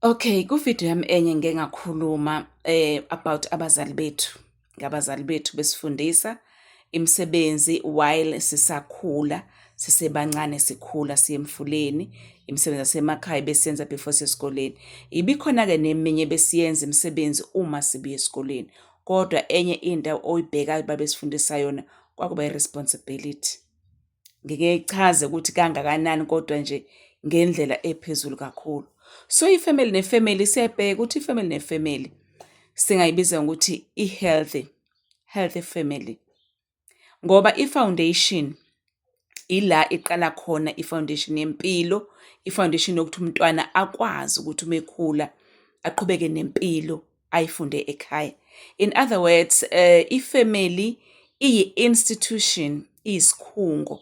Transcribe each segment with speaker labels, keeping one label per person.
Speaker 1: Okay, ku-video yami enye ngike ngakhuluma about abazali bethu, ngabazali bethu besifundisa imisebenzi while sisakhula, sisebancane sikhula siya emfuleni, imisebenzi yasemakhaya ebesiyenza before siye esikoleni. Ibikhona-ke neminye ebesiyenza imisebenzi uma sibuya esikoleni, kodwa enye into oyibhekayo babesifundisa yona kwakuba i-responsibility. Ngike ngichaze ukuthi kangakanani kodwa nje ngendlela ephezulu kakhulu. So i-family ne-family siyayibheka ukuthi i-family ne-family singayibiza ngokuthi i-healthy, healthy family. Ngoba i-foundation ila iqala khona, i-foundation yempilo, i-foundation yokuthi umntwana akwazi ukuthi uma ekhula aqhubeke nempilo ayifunde ekhaya. In other words, i-family iyi-institution, iyisikhungo.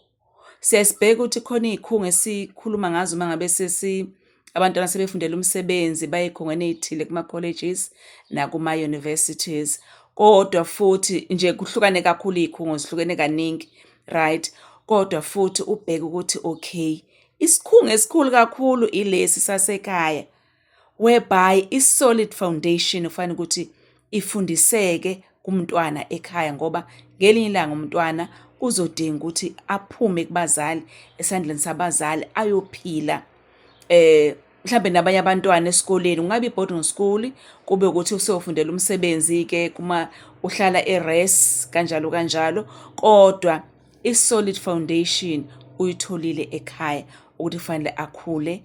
Speaker 1: Siyaye sibheke ukuthi khona iy'khungo esikhuluma ngazo uma ngabe sesi abantwana sebefundela umsebenzi, baye ey'khungweni ey'thile kuma-colleges nakuma-universities. Kodwa futhi nje kuhlukane kakhulu, iy'khungo zihlukene kaningi, right? Kodwa futhi ubheke ukuthi okay, isikhungo esikhulu kakhulu ilesi sasekhaya, whereby i-solid foundation kufanele ukuthi ifundiseke kumntwana ekhaya, ngoba ngelinye ilanga umntwana kuzodinga ukuthi aphume kubazali, esandleni sabazali, ayophila mhlambe nabanye abantwana esikoleni. Kungabe i-boarding school, kube ukuthi useyofundela umsebenzi-ke kuma uhlala e-res, kanjalo kanjalo, kodwa i-solid foundation uyitholile ekhaya ukuthi kufanele akhule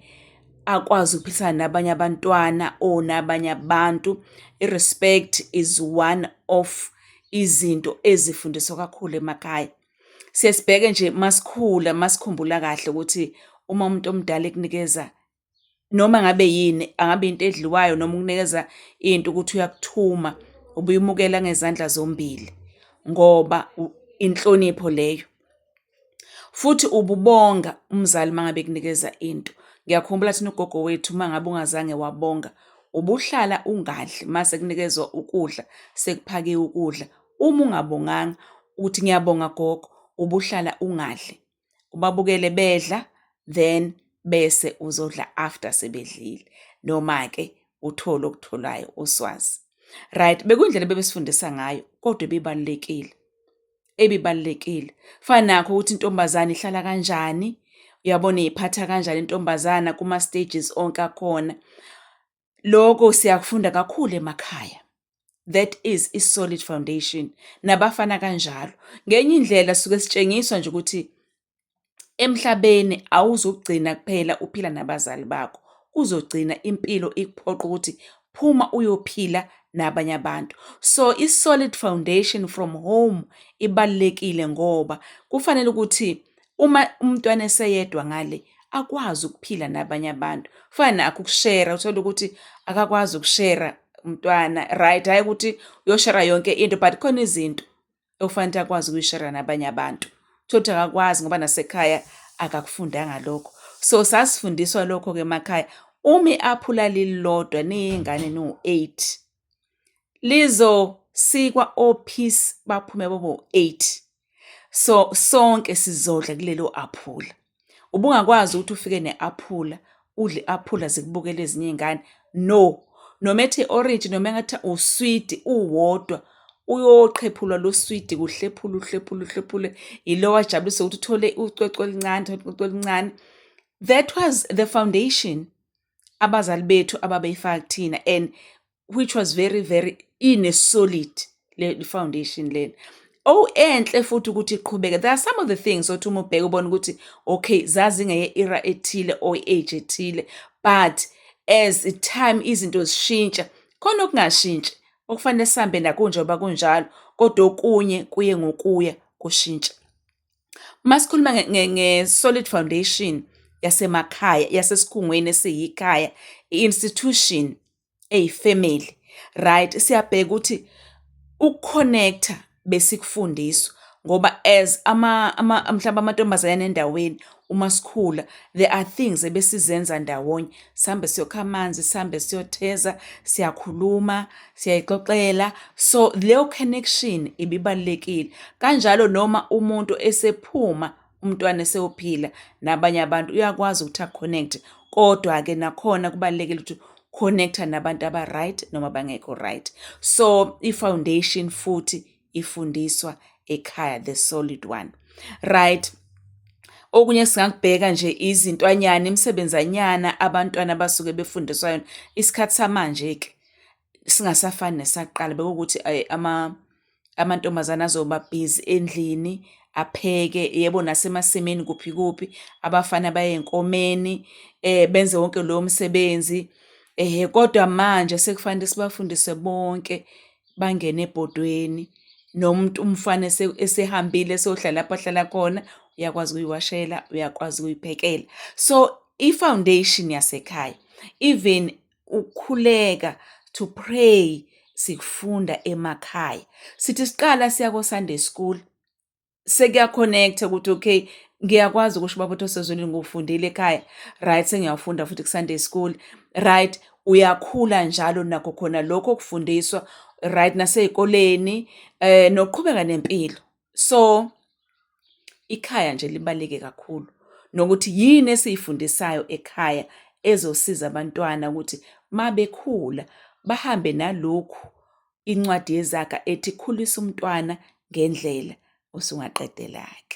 Speaker 1: akwazi ukuphilisana nabanye abantwana or nabanye abantu. I-respect is one of izinto ezifundiswa kakhulu emakhaya. Siye sibheke nje masikhula, masikhumbula kahle ukuthi uma umuntu omdala ekunikeza noma ngabe yini, angabe into edliwayo noma ukunikeza into ukuthi uyakuthuma, ubuyimukela ngezandla zombili ngoba inhlonipho leyo. Futhi ububonga umzali uma ngabe ekunikeza into. Ngiyakhumbula thina ugogo wethu, uma ngabe ungazange wabonga, ubuhlala ungadli mase kunikezwa ukudla, sekuphakiwe ukudla. Uma ungabonganga ukuthi ngiyabonga gogo, ubuhlala ungadli. Ubabukele bedla, then bese uzodla after sebedlile, noma-ke uthole okutholayo uswazi. Right, bekuyindlela ebebesifundisa ngayo kodwa ebibalulekile, ebibalulekile. Fana nakho ukuthi intombazane ihlala kanjani, uyabona, iy'phatha kanjani intombazana kuma-stages onke akhona. Lokho siyakufunda kakhulu emakhaya. That is i-solid foundation. Nabafana kanjalo. Ngenye indlela suke sitshengiswa nje ukuthi emhlabeni awuzugcina kuphela uphila nabazali bakho, kuzogcina impilo ikuphoqa ukuthi phuma uyophila nabanye abantu. So i-solid foundation from home ibalulekile ngoba kufanele ukuthi uma umntwana eseyedwa ngale akwazi ukuphila nabanye abantu. Kufana nakho ukushera, uthole ukuthi akakwazi ukushera umntwana, right? Hhayi ukuthi uyoshera yonke into, but khona izinto okufanele ukuthi akwazi ukuyishera nabanye abantu. Uthole ukuthi akakwazi ngoba nasekhaya akakufundanga lokho. So sasifundiswa lokho-ke emakhaya. Uma i-aphula lilodwa niyingane niwu-eight, lizosikwa o-piece baphume bobo-eight. So sonke sizodla kulelo aphula. Ubungakwazi ukuthi ufike ne-aphula, udle i-aphula zikubukele ezinye iy'ngane, no. Noma ethi i-orange, noma engathi uswidi uwodwa, uyoqhephulwa lo swidi, kuhlephule uhlephule uhlephule, ilo wajabulisa ukuthi uthole ucwecwe oluncane, uthole ucwecwe oluncane. That was the foundation abazali bethu ababeyifaka kuthina, and which was very very ine-solid le foundation lena. Oh, enhle futhi ukuthi iqhubeke. There are some of the things othi uma ubheka ubone ukuthi okay, zazingeye-era ethile or age ethile, but as time izinto zishintsha, khona okungashintshi okufanele sihambe nakho njengoba kunjalo, kodwa okunye kuye ngokuya kushintsha. Masikhuluma nge-solid foundation yasemakhaya, yasesikhungweni esiyikhaya, i-institution eyi-family, right? Siyabheka ukuthi uku-connect-a besikufundiswa ngoba as mhlawumbe amantombazanyana endaweni, uma sikhula there are things ebesizenza ndawonye. Sihambe siyokha amanzi, sihambe siyotheza, siyakhuluma, siyayixoxela. So leyo connection ibibalulekile. Kanjalo noma umuntu esephuma, umntwana eseyophila nabanye abantu, uyakwazi ukuthi a-connect-e, kodwa-ke nakhona kubalulekile ukuthi connecta nabantu aba-right noma bangekho right. So i-foundation futhi ifundiswa ekhaya, the solid one, right? Okunye singakubheka nje izintwanyana, imisebenzanyana abantwana abasuke befundiswa yona. Isikhathi samanje-ke singasafani nesaqala, bekuwukuthi amantombazane azoba busy endlini apheke, yebo, nasemasimini kuphi kuphi, abafana baye ey'nkomeni, benze wonke lowo msebenzi. Kodwa manje sekufanele sibafundise bonke bangene ebhodweni, nomuntu umfana esehambile eseyohlala lapho ahlala khona, uyakwazi ukuyiwashela, uyakwazi ukuyiphekela. So i-foundation yasekhaya, even ukukhuleka, to pray, sikufunda emakhaya. Sithi siqala siya ko-Sunday school, sekuya-connect-a ukuthi okay, ngiyakwazi ukusho uBaba osezulwini ngiwufundile ekhaya, right, sengiyawufunda futhi ku-Sunday school, right? Uyakhula njalo nakho khona lokho okufundiswa, right, nasey'koleni nokuqhubeka nempilo. So ikhaya nje libaluleke kakhulu, nokuthi yini esiyifundisayo ekhaya ezosiza abantwana ukuthi mabekhula bahambe nalokhu incwadi yeZaga ethi khulisa umntwana ngendlela. Usungaqedela-ke.